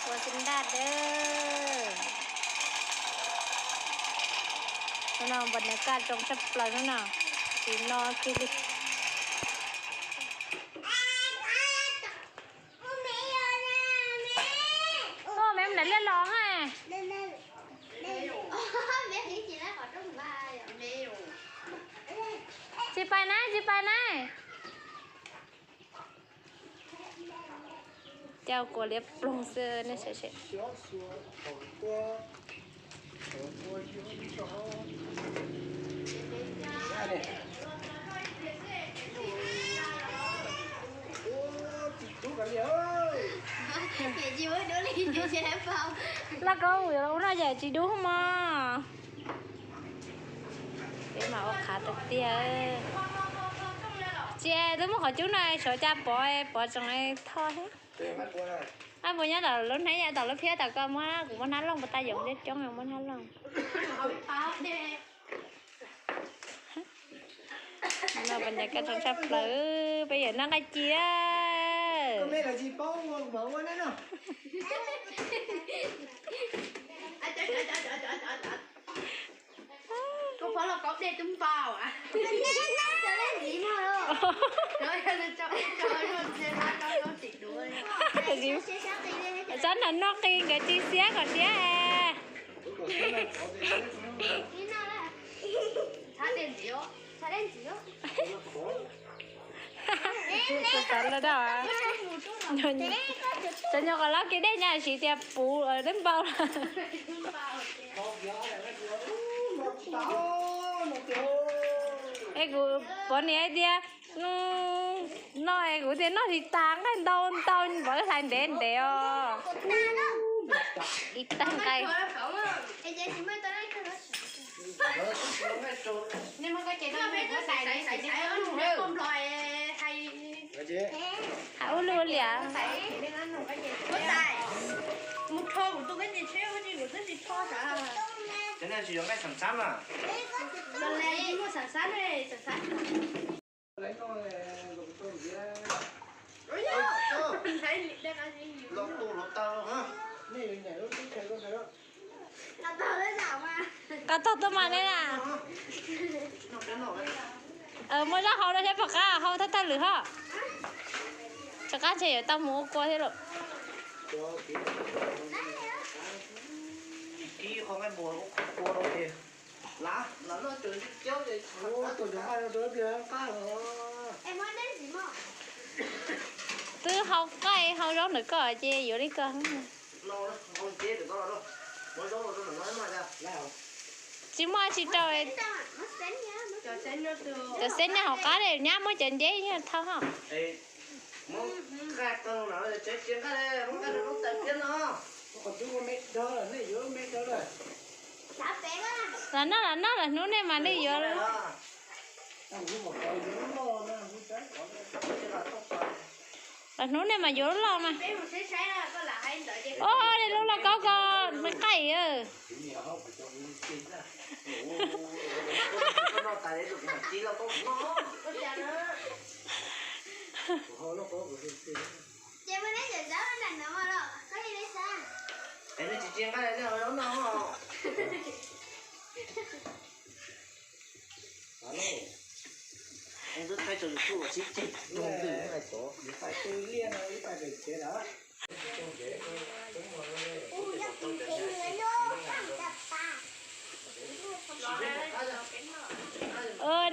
Ua xi ntaj dawb. Hnub no npam nyas kaj zoo tshaj plaws hnub no, tsis no kiag li. Ua me lam liaj los ha. Tsis pais na, tsis pais na. Coj kua liab ploog xwb nej saib seb. Lauj kaub, ua no yam tsis dub mog. Peb mas ua qhav tiag tiag. Tsis, twb muab qhov cub no suav cas pov, pov tseem thoj thiab. Ab, puas nyob tom lub hnab, yog tom lub phiab tom ko muab, kuv muab hnab looj, puas tau yoov coob coob muab hnab looj. No pas nyas kaj tshaj plaws, peb yawm noj nqaij ci a. Txhob nrog noj qi, nkawd tsis xiab kom siab es. Txav lawm da. Cov nyuag qos laub kev dej nyaj siv tias puv dej npau. Es kuv pom niam hais tias no es kuv tias noj tsis tas, nqaij ntau ntau, pom hlais ntev ntev os. Ib tag nqaij. Hais ua luaj liam. Qab tog tuaj mas nej na. Muaj zaub hau no thiab, pom qab hau thawj thawj lwm ho. Rov qab ntshe yuav tau mus ua kua thiab lawm. Twb hau qaij hau zaub ntawm koj ces yuav li koj. Tsis muaj tsis rau. Cov xeb nyob hauv qab, nyab muab cov nceb thauj ho. Los noj, los noj, lwm hnub nej mas nej yuav. Lwm hnub nej mas yuav loj mas. Os, nej lub lauj kaub ko me qaij.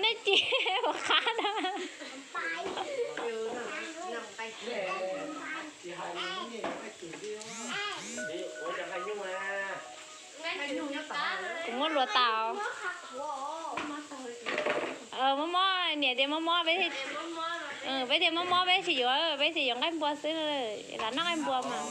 Nej cia ua qab na. Kuv muab luas tau. Mob mob, niam tias mob mob, peb tias mob mob peb tsis yuav, peb tsis yuav nqaij npua xwb, lam noj nqaij npua mas.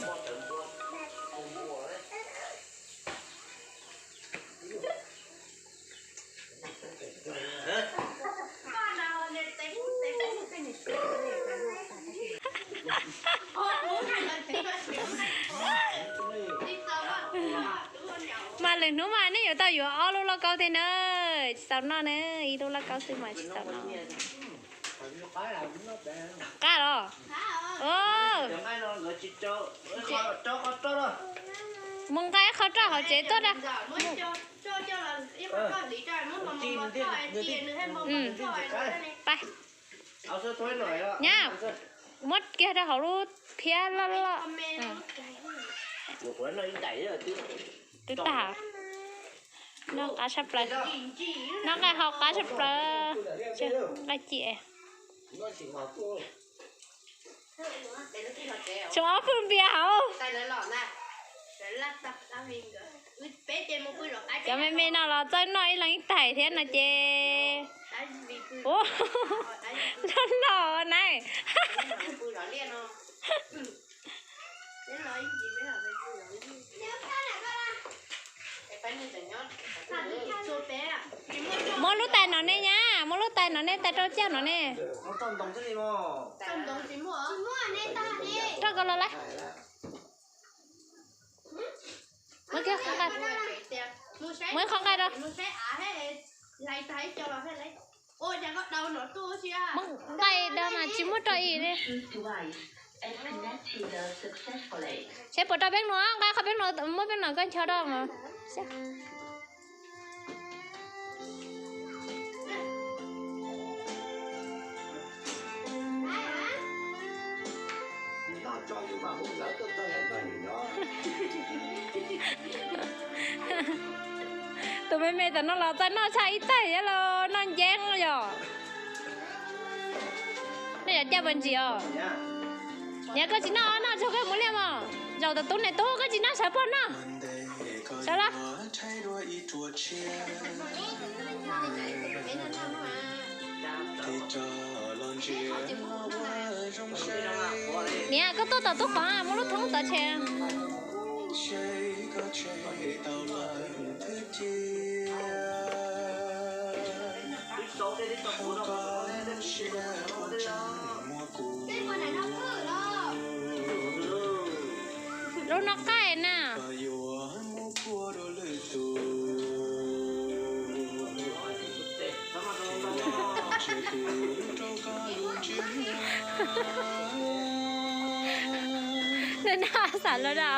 Mas lwm hnub mas nej yuav tau yuav ob lub lauj kaub thiab na, tsis txaus noj na, ib lub lauj kaub xwb mas tsis txaus noj. Qab los. Mus nqa ib qho roj hauv tsev tuaj da. Nyab, muab kiag rau hauv lub phiab loj loj. Twb tag. Noj qab tshaj plaws. Noj nqaij hau qab tshaj plaws. Nqaij ci. Tshuav ob pwg npias hauv. Cov me me no los txawj noj ib leeg ib tais thiab no ces. Ua, noj noj na. Muab lub tais no ne nyab, muab lub tais no ne, tais rau caj no ne. Roj ko los lawm. Muab kiag qhov nqaij, muab ib qhov nqaij rau. Muab nqaij rau mas tsis muab rau ib ne. Seb puas rau peb no, nqa qhov peb no, muab peb no koj ncho rau. Tus me me tam no los txawj noj tshaj ib tag thiab los noj nceeb yom. Nej yuav caj puas ntsis os? Nyab koj tsis noj, noj tsuag koj mus liaj mog. Zaum tus tub niam tub koj tsis noj sawv pog noj. Sawv los. Niam koj tuaj tom tub qhov muaj lub thoob tod tshe. Lub no qaij na. Nws noj xav lawm da.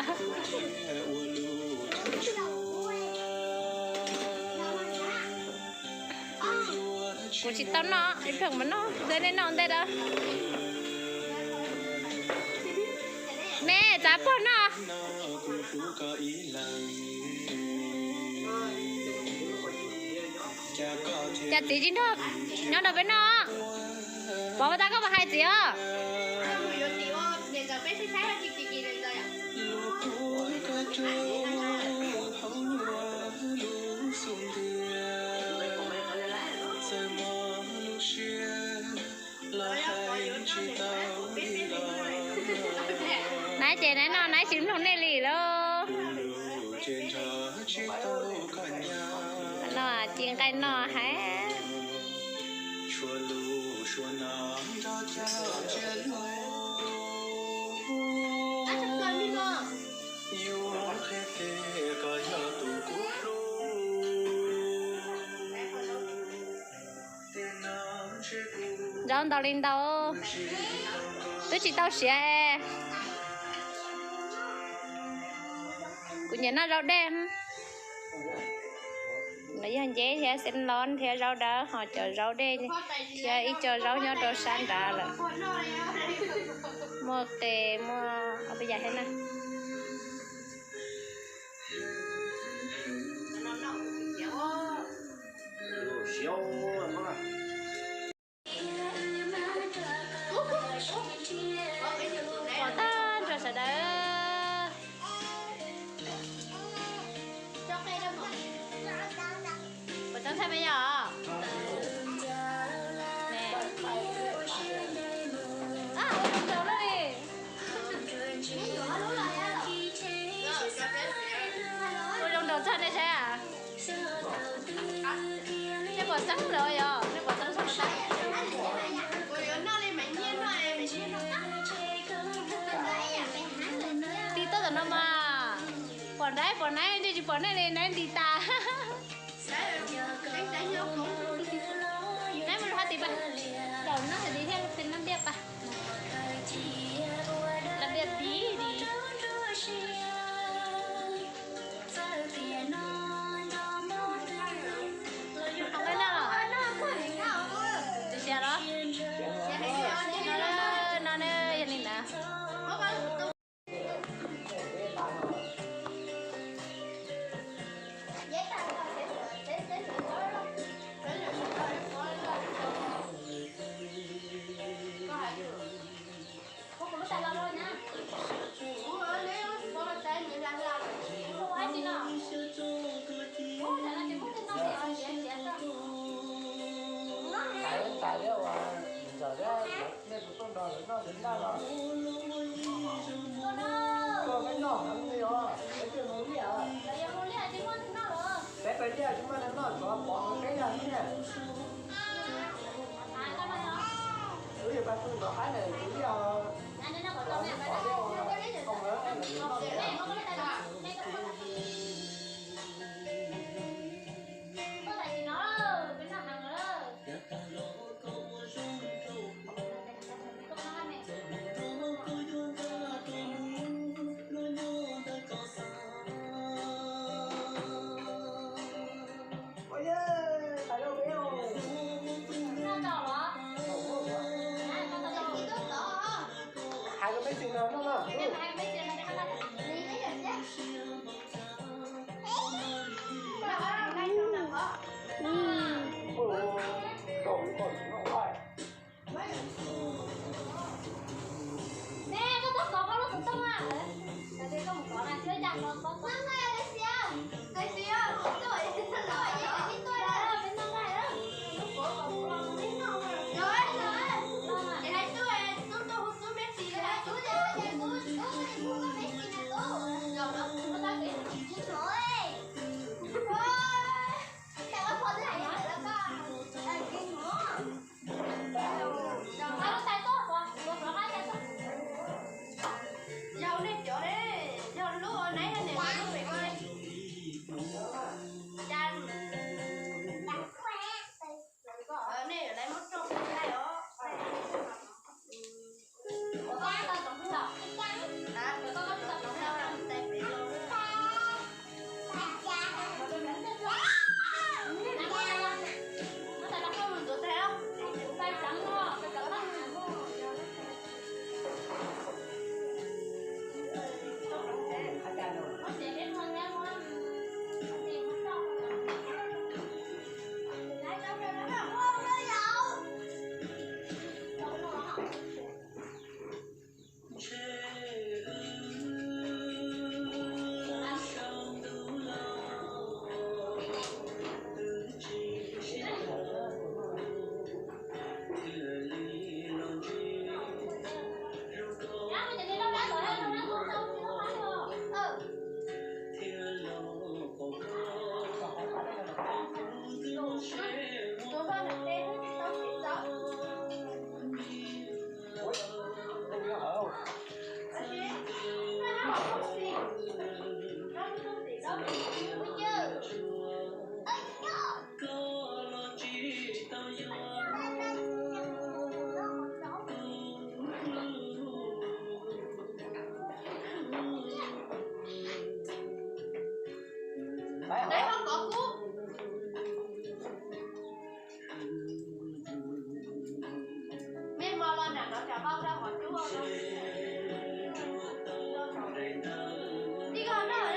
Kuv tsis tau noj, ib pliag mam noj, ntej nej noj ntej da. Me txav pog noj. Cas txiv tsis nrog nyob nrog peb noj? Pov tas koj puas hais txiv os? Naiv ces naiv no naiv tsis mloog nej li lauj. No ci nqaij no hais. Zaub ntau li ntau, twb tsis tau siav. Kuv nyiam noj zaub dej. No yog nceb thiab xeeb los thiab zaub dawb, ho cov zaub dej thiab ib co zaub nyob rau sab nrad lawm. Muaj qe, muaj ob peb yam thiab na. Pom tag nrho sawv daws. Puas tau thaij me yom? Ua zoo nraug txog nej saib. Nej puas txeeb lawm yog nej puas txeeb txog tab? Tiv toj tom no mas pom nraib pom naib, ntshe tsis pom nej li, naib nti tas. Naib mus rau hab tiv pas, zaum no hais tias thiaj li nab ntiaj. Tiag, tsis muaj neeg noj, tsov pov qeb yog thiab. Wb yuav pab tug ntov qaib ntawm kuv liaj os. Hais rau peb txiv no noj na. Ne, koj txhob kov koj lub xov tooj na. Koj mus kov na, tsis ua cas, kov, kov, kov. Yog nej cov ne, yog lub neb niam lub pem ko. Cas nej yuav laiv muab rau kuv thaij os. Naiv ho kov kub. Mej hmo los nram no tsam vau rau hom cub. Tij koj noj,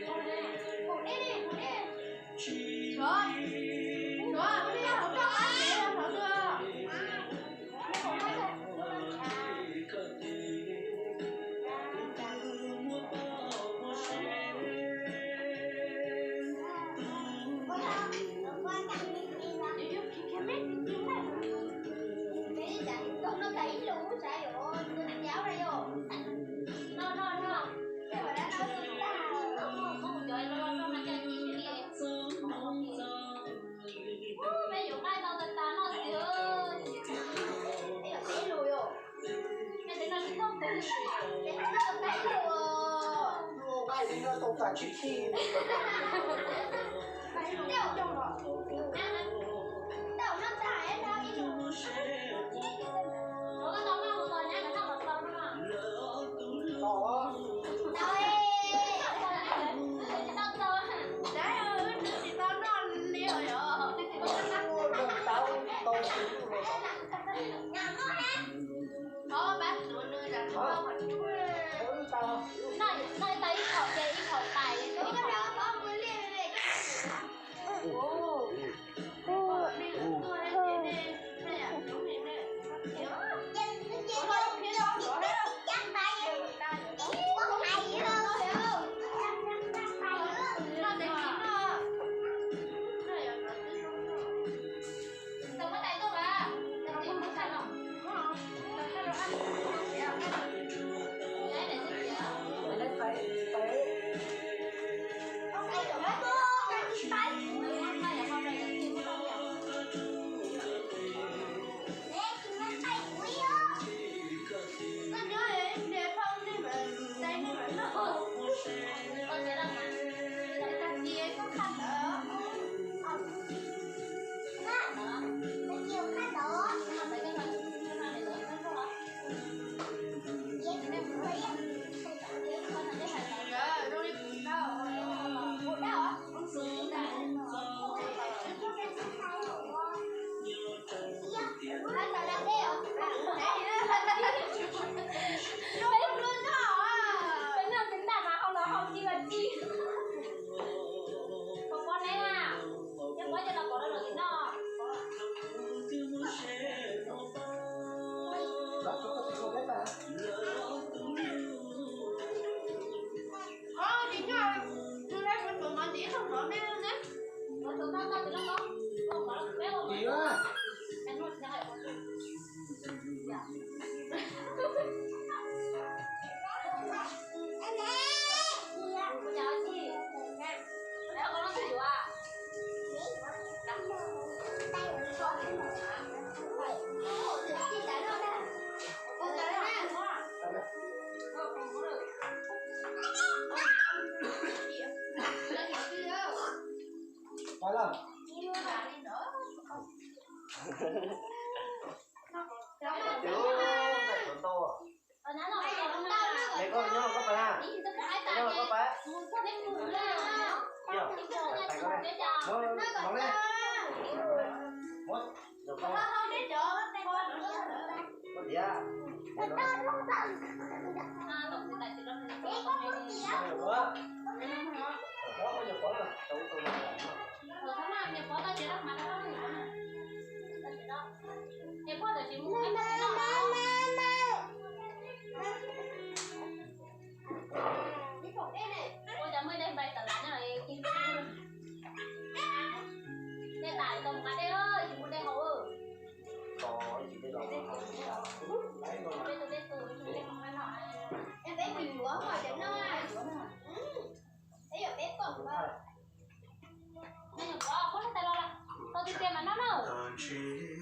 pum dej, pum dej. Suav, Suav, peb yog hauv roj qab kev los hauv dua. Peb yuav nqaij tau tas tas noj xwb. Nqaij tau tas tsis khib. Noj tau ib thaum ces ib thaum tais. Ua cas muaj dej npai tawm lawm na. Dej tas tau mus nqa dej, tsis muaj dej haus. Peb tus dej tus, peb tus dej haus no. Peb mus yuav ho cov no. Peb yuav peb pom. Nyuam qhuav, koj noj tais los, tau tiag tiag mas noj na.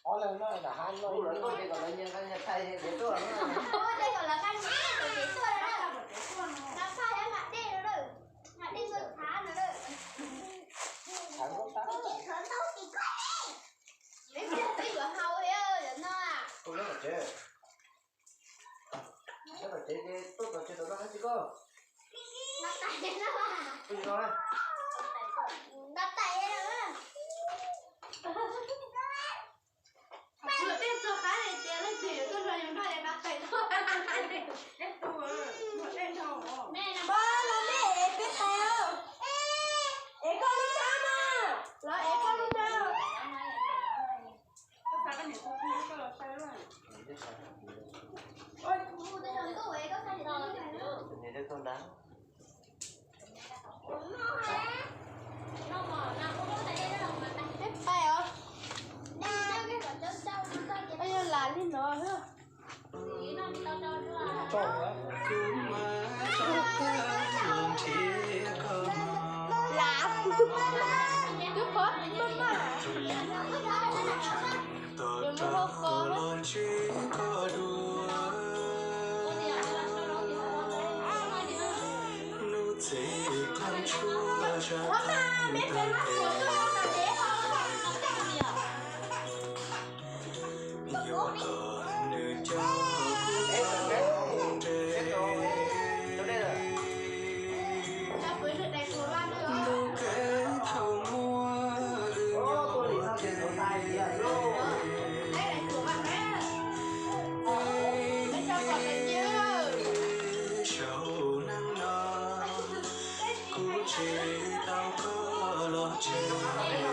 Ob leeg no nram hav no, lawv tuaj ces kom lawv nyias nqa nyias thaij dev tuaj. Tuaj ces kom lawv nqa nyias dev tuaj no. Nqa phaj thiab nqa dej no lawm, nqa dej tuaj txhav no lawm. Txhav ntaub tab. Peb yuav haus thiab cov no. Nyob tom tsev ces tuaj tom tsev tom no tsis koj. Nqa tais no. Nqa tais no. Luag tej txog qab tias leej twg yuav tuaj nrog yus noj es nqa tais tuaj. Pab los mej ev peb tais os. Ev koj lub nab mas, los ev koj lub nab. Peb tais os. Yog lam li no. Lam, twb qhuav maj maj. Yuav mus hau qos. Qhuav maj, me pem maj qhuav tuaj no mas dev ho. Kuv tsis tau koj los tsev.